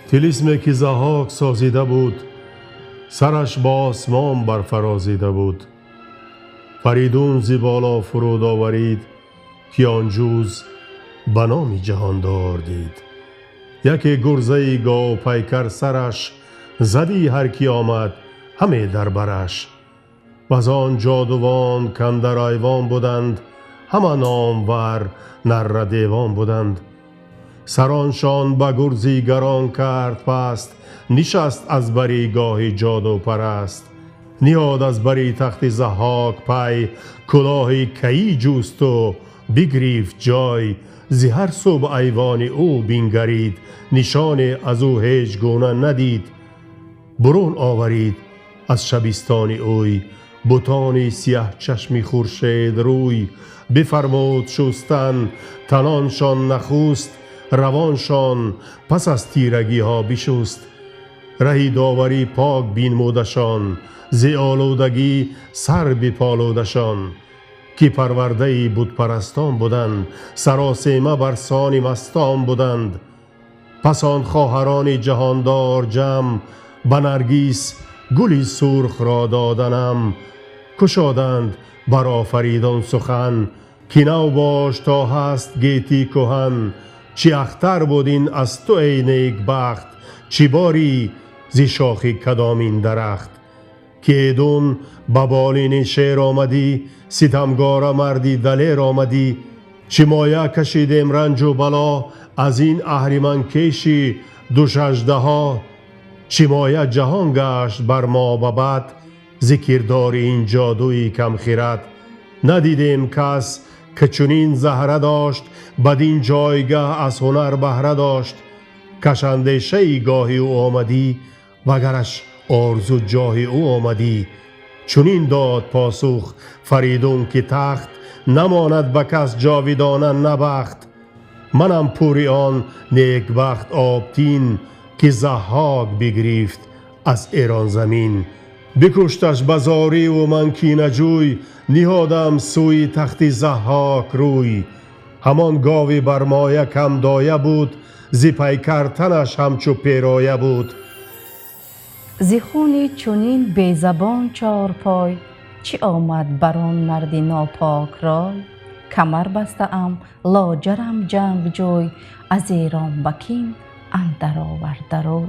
Тилисме ки Заҳҳок созида буд, сараш ба осмон барфарозида буд. Фаридун зи боло фуруд оварид, ки он ҷуз ба номи ҷаҳондор дид. Яке гурзаи говпайкар сараш, задӣ ҳар ки омад ҳаме дар бараш. Ваз он ҷодувон к-андар айвон буданд, ҳама номвар нарра девон буданд. Сароншон ба гурзи гарон кард паст, нишаст аз бари гоҳи ҷодупараст. Ниҳод аз бари тахти Заҳҳок пай, кулоҳи кайӣ ҷусту бигрифт ҷой. Зи ҳар сӯ ба айвони ӯ бингарид, нишоне аз ӯ ҳеҷ гуна надид. Бурун оварид аз шабистони ӯй бутони сиёҳчашми хуршед рӯй. Бифармуд шустан таноншон нахуст, равоншон пас аз тирагиҳо бишуст. Раҳи доварӣ пок бинмудашон, зи олудагӣ сар биполудашон. Ки парвардаи бутпарастон буданд, саросема бар сони мастон буданд. Пас он хоҳарони ҷаҳондор ҷамъ ба Наргис гули сурхро доданам. Кушоданд бар Офаридун сухан, ки нав бош то ҳаст гетӣ куҳан. Чи ахтар буд ин аз ту, эй некбахт, чи борӣ зи шохи кадомин дарахт? Ки эдун ба болини шер омадӣ, ситамгора марди далер омадӣ. Чи моя кашидем ранҷу бало аз ин аҳриманкеши душаждаҳо? Чи моя ҷаҳон гашт бар мо ба бад зи кирдори ин ҷодуи камхирад? Надидем кас ки чунин заҳра дошт, бадин ҷойгаҳ аз ҳунар баҳра дошт. Кашандешаи гоҳи ӯ омадӣ, вагараш орзу ҷоҳи ӯ омадӣ. Чунин дод посух Фаридун, ки тахт намонад ба кас ҷовидона на бахт. Манам пури он некбахт Обтин, ки Заҳҳок бигирифт аз Эрон замин. Бикушташ ба зорӣ ва ман кинаҷӯй, ниҳодам сӯи тахти Заҳҳок рӯй. Ҳамон гови бармоя кам доя буд, зи пайкар танаш ҳамчу пероя буд. Зи хуни чунин безабон чорпой чӣ омад бар он марди нопок рой? Камар бастаам, лоҷарам ҷангҷӯй, аз Эрон ба кин андар оварда рӯй.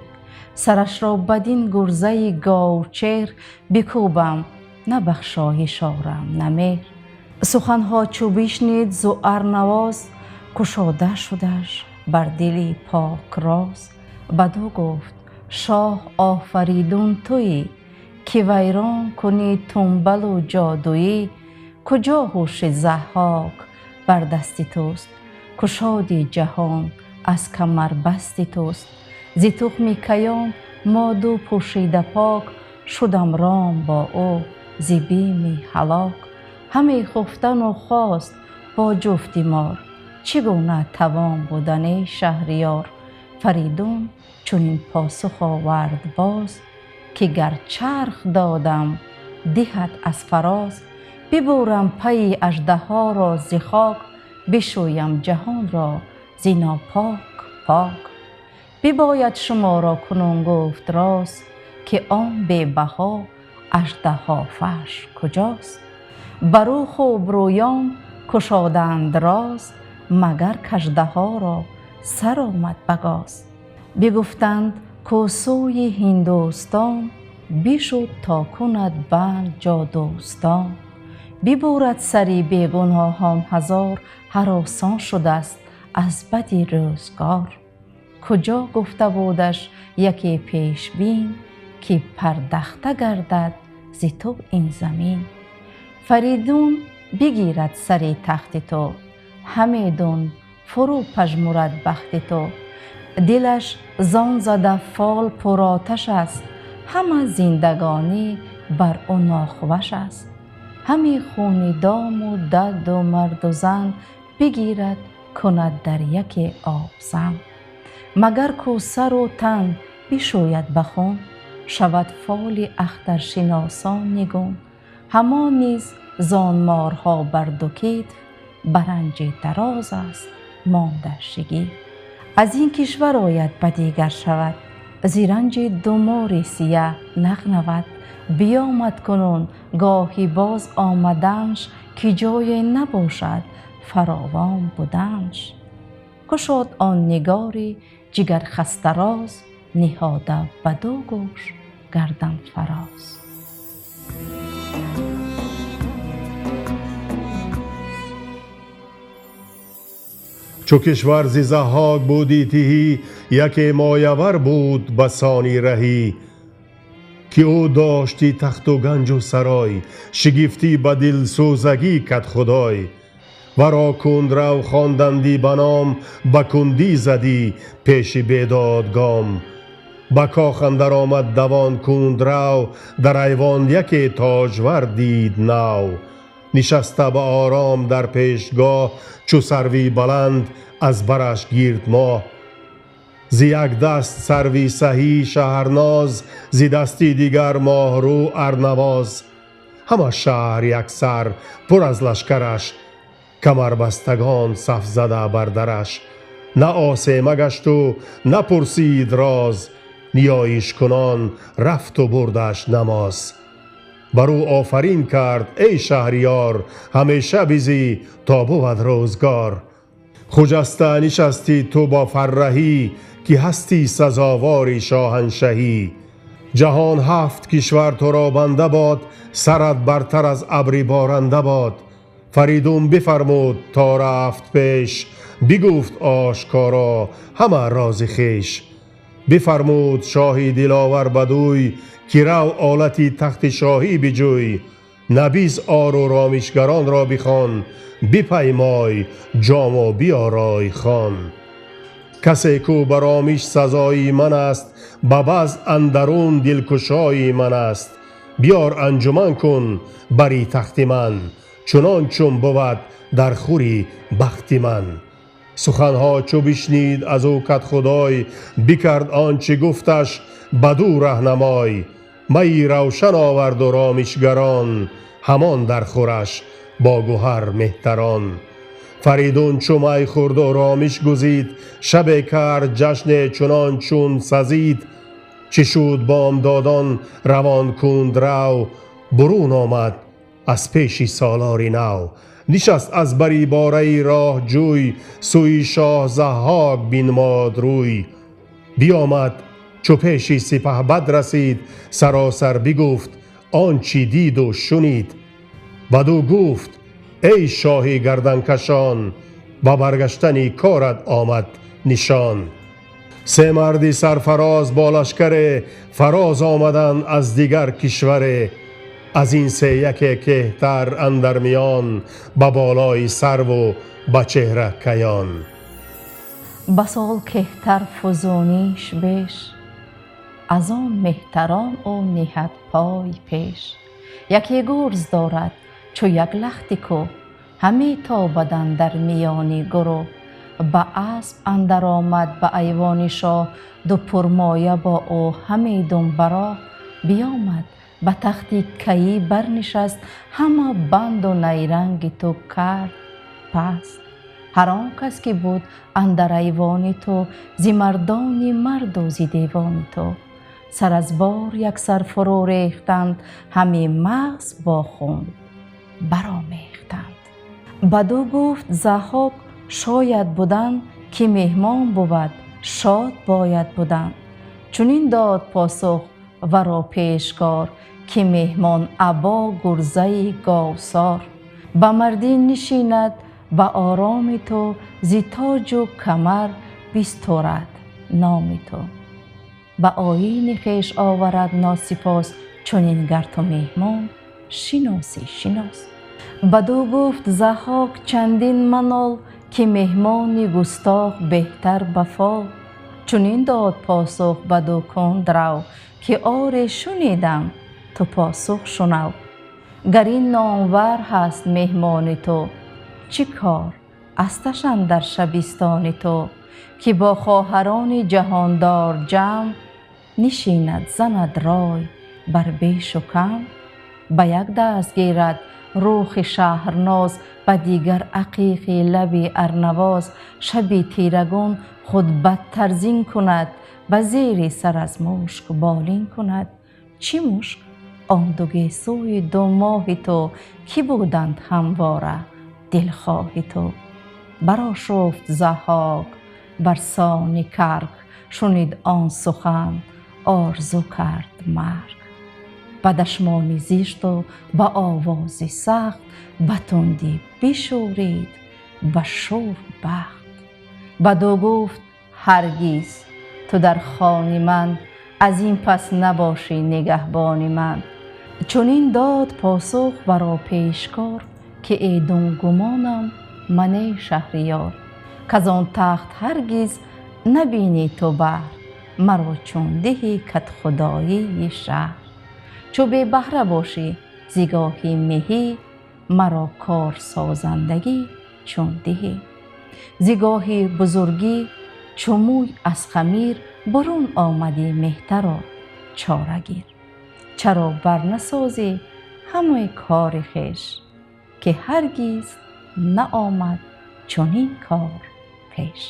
Сарашро бадин гурзаи говчеҳр бикӯбам, на бахшоиш орам, на меҳр. Суханҳо чу бишнид зу Арнавоз, кушода шудаш бар дили пок роз. Бадӯ гуфт: «Шоҳ Офаридун туӣ, ки вайрон кунӣ тумбалу ҷодуӣ. Куҷо ҳуши Заҳҳок бар дасти туст? Кушоди ҷаҳон аз камарбасти туст. Зи тухми каён мо ду пӯшида пок, шудам ром бо ӯ зи бими ҳалок. Ҳаме хуфтану хост бо ҷуфти мор, чӣ гуна тавон будане шаҳриёр?» Фаридун чунин посух овард боз, ки гар чарх додам диҳад аз фароз, бибурам пайи аждаҳоро зи хок, бишӯям ҷаҳонро зи нопок пок. Бибояд шуморо кунун гуфт рост, ки он бебаҳо аждаҳофаш куҷост? Бар ӯ хубрӯён кушоданд роз, магар каждаҳоро сар омад ба гоз. Бигуфтанд, ку сӯи Ҳиндустон бишуд то кунад банд ҷодӯстон, бибурад сари бегуноҳон ҳазор, ҳаросон шудааст аз бади рӯзгор. Куҷо гуфта будаш яке пешбин, ки пардахта гардад зи ту ин замин? Фаридун бигирад сари тахти ту, ҳамедун фурӯ пажмурад бахти ту. Дилаш зон зада фол пуроташ аст, ҳама зиндагонӣ бар ӯ нохуваш аст. Ҳами хуни дому даду марду зан бигирад, кунад дар яке обзан. Магар ку сару тан бишӯяд ба хун, шавад фоли ахтаршиносон нигун. Ҳамон низ зон морҳо бар ду китф ба ранҷи дароз аст монда шигифт. Аз ин кишвар ояд, ба дигар шавад. Зи ранҷи ду мори сия нағнавад, биёмад кунун гоҳи боз омаданш, ки ҷое набошад фаровон буданш. Кушод он нигори ҷигархастароз, ниҳода ба ду гӯш гардан фароз. Чу кишвар зи Заҳҳок будӣ тиҳӣ, яке моявар буд басони раҳӣ, ки ӯ дошти тахту ганҷу сарой, шигифтӣ ба дилсӯзагӣ кад худой. Варо кундрав хондандӣ ба ном, ба кундӣ задӣ пеши бедодгом. Ба кох андар омад давон кундрав, дар айвон яке тоҷвар дид нав. Нишаста ба ором дар пешгоҳ, чу сарви баланд аз бараш гирд моҳ. Зи як даст сарви саҳӣ шаҳрноз, зи дасти дигар моҳрӯ арнавоз. Ҳама шаҳр яксар пур аз лашкараш, камарбастагон саф зада бар дараш. На осема гашту напурсид роз, ниёишкунон рафту бурдаш намоз. Бар ӯ офарин кард эй шаҳриёр, ҳамеша бизӣ то бувад рӯзгор. Хуҷаста нишастӣ ту бо фарраҳӣ, ки ҳастӣ сазовори шоҳаншаҳӣ. Ҷаҳон ҳафт кишвар туро банда бод, сарат бартар аз абри боранда бод. Фаридун бифармуд то рафт пеш, бигуфт ошкоро ҳама рози хеш. Бифармуд шоҳи диловар бадӯй, ки рав олати тахти шоҳӣ биҷӯй. Набиз ору ромишгаронро бихон, бипаймой ҷому биёрой хон. Касе ку ба ромиш сазои ман аст, ба баз андарун дилкушои ман аст. Биёр анҷуман кун бари тахти ман, чунон чун бувад дар хури бахти ман. Суханҳо чу бишнид аз ӯ кадхудой, бикард он чи гуфташ баду раҳнамой. Майи равшан оварду ромишгарон, ҳамон дар хураш бо гуҳар меҳтарон. Фаридун чу май хӯрду ромиш гузид, шабе кард ҷашне чунон чун сазид. Чӣ шуд бомдодон равон кундрав, бурун омад аз пеши солори нав. Нишаст аз бари бораи роҳҷӯй, сӯи шоҳ Заҳҳок бинмод рӯй. Биёмад чу пеши сипаҳбад расид, саросар бигуфт он чи диду шунид. Баду гуфт эй шоҳи гарданкашон, ба баргаштани корат омад нишон. Се марди сарфароз бо лашкаре, фароз омаданд аз дигар кишваре. Аз ин се яке кеҳтар андар миён, ба болои сарву ба чеҳра каён. Ба сол кеҳтар фузуниш беш, аз он меҳтарон ӯ ниҳад пой пеш. Яке гурз дорад чу як лахти кӯ, ҳаме тобадан дар миёни гурӯҳ. Ба асп андар омад ба айвони шоҳ, ду пурмоя бо ӯ ҳаме думбароҳ. Биёмад ба тахти кайӣ барнишаст, ҳама банду найранги ту кард паст. Ҳар он кас ки буд андар айвони ту, зи мардони марду зи девони ту. Сар аз бор яксар фурӯ рехтанд, ҳаме мағз бо хун баромехтанд. Баду гуфт Заҳҳок шояд будан, ки меҳмон бувад шод бояд будан. Чунин дод посух варо пешкор, ки меҳмон або гурзаи говсор. Ба мардӣ нишинад ба ороми ту, зи тоҷу камар бистурад номи ту. Ба оини хеш оварад носипос, чунин гар ту меҳмон шиносӣ шинос. Баду гуфт Заҳҳок чандин манол, ки меҳмони густох беҳтар ба фол. Чунин дод посух баду кундрав, ки оре шунидам ту посух шунав. Гар ин номвар ҳаст меҳмони ту, чӣ кор асташ андар шабистони ту, ки бо хоҳарони ҷаҳондор ҷамъ нишинад занад рой бар бешу кам. Ба як даст гирад рухи шаҳрноз, ба дигар ақиқи лаби арнавоз. Шаби тирагун худ бадтар зин кунад, ба зери сар аз мушк болин кунад. Чӣ мушк? Он ду гесӯи ду моҳи ту, ки буданд ҳамвора дилхоҳи ту. Барошуфт Заҳҳок бар сони карх, шунид он сухан, орзу кард марг. Ба дашмони зишту ба овози сахт, ба тундӣ бишӯрид ба шӯр бахт. Бадӯ гуфт: ҳаргиз ту дар хони ман, аз ин пас набошӣ нигаҳбони ман. Чунин дод посух варо пешкор, ки эдун гумонам ман эй шаҳриёр, к-аз он тахт ҳаргиз набинӣ ту баҳр, маро чун диҳӣ кадхудоии шаҳр. Чу бебаҳра бошӣ зи гоҳи меҳӣ, маро кор созандагӣ чун диҳӣ. Зи гоҳи бузургӣ чу мӯй аз хамир, бурун омадӣ меҳтаро чора гир. Чаро барнасозӣ ҳамаи кори хеш, ки ҳаргиз наомад чунин кор пеш.